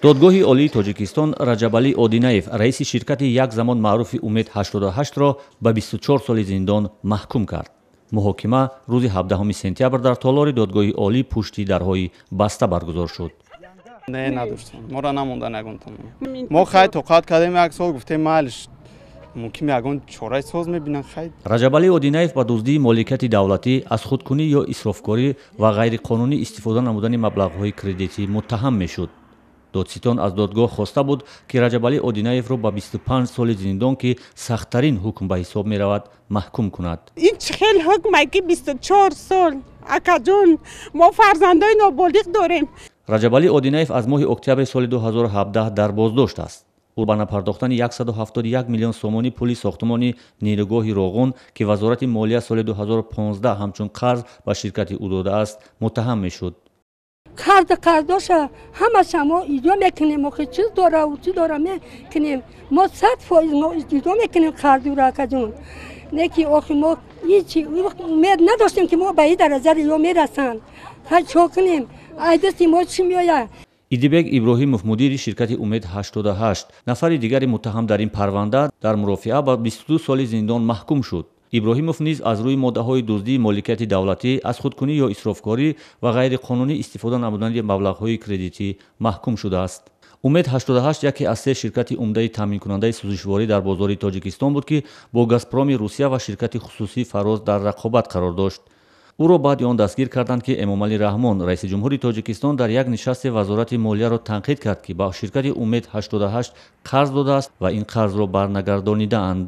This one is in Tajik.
Додгоҳи Олии Тоҷикистон Раҷабалӣ Одинаев, раиси ширкати як замон маъруфи Умед 88-ро ба 24 соли зиндон маҳкум кард. Муҳокима рӯзи 17 сентябр дар толори Додгоҳи Олӣ пушти дарҳои баста баргузор шуд. Не, надоштем, моро намондан ягонтон. Мо хай тоқат кардем як сол, гуфтем, майлиш, мумкин ягон чораи соз мебинанд, хай. Раҷабалӣ Одинаев ба дуздии моликияти давлатӣ, аз худкунӣ ё исрофкорӣ ва ғайриқонунӣ истифода намудани маблағҳои кредитӣ муттаҳам мешуд. Додситон аз додгоҳ хоста буд, ки Раҷабалӣ Одинаевро ба 25 соли зиндон, ки сахттарин ҳукм ба ҳисоб меравад, маҳкум кунад. Ин чӣ хел ҳукме, ки 24 сол? Акаҷон, мо фарзандои ноболиғ дорем. Раҷабалӣ Одинаев аз моҳи октябри соли 2017 дар боздошт аст. Ӯ ба напардохтани 171 миллион сомонӣ пули сохтмони нерӯгоҳи Роғун, ки Вазорати молия соли 2015 ҳамчун қарз ба ширкати ӯ додааст, муттаҳам мешуд. Қарз қарздоша ҳамаша мо иҷро мекунем. Охи, чиз дора, чӣ дора, мекунем. Мо 100% мо иҷро мекунем қарзура, акаҷон. Не ки охи, мо ҳичи умед надоштем, ки мо ба ин дараҷа ё мерасанд. Хай, чо кунем? Ай дасти мо чӣ меояд? Идибек Иброҳимов, мудири ширкати Умед 88, нафари дигари муттаҳам дар ин парванда, дар мурофиа ба 22 соли зиндон маҳкум шуд. Иброҳимов низ аз рӯи моддаҳои дуздии моликияти давлатӣ, аз худкунӣ ё исрофкорӣ ва ғайриқонунӣ истифода намудани маблағҳои кредитӣ маҳкум шудааст. Умед 88 яке аз се ширкати умдаи таъминкунандаи сӯзишворӣ дар бозори Тоҷикистон буд, ки бо Газпроми Русия ва ширкати хусусии Фароз дар рақобат қарор дошт. Ӯро баъди он дастгир карданд, ки Эмомалӣ Раҳмон, раиси ҷумҳури Тоҷикистон, дар як нишасте Вазорати молияро танқид кард, ки ба ширкати Умед 88 қарз додааст ва ин қарзро барнагардонидаанд.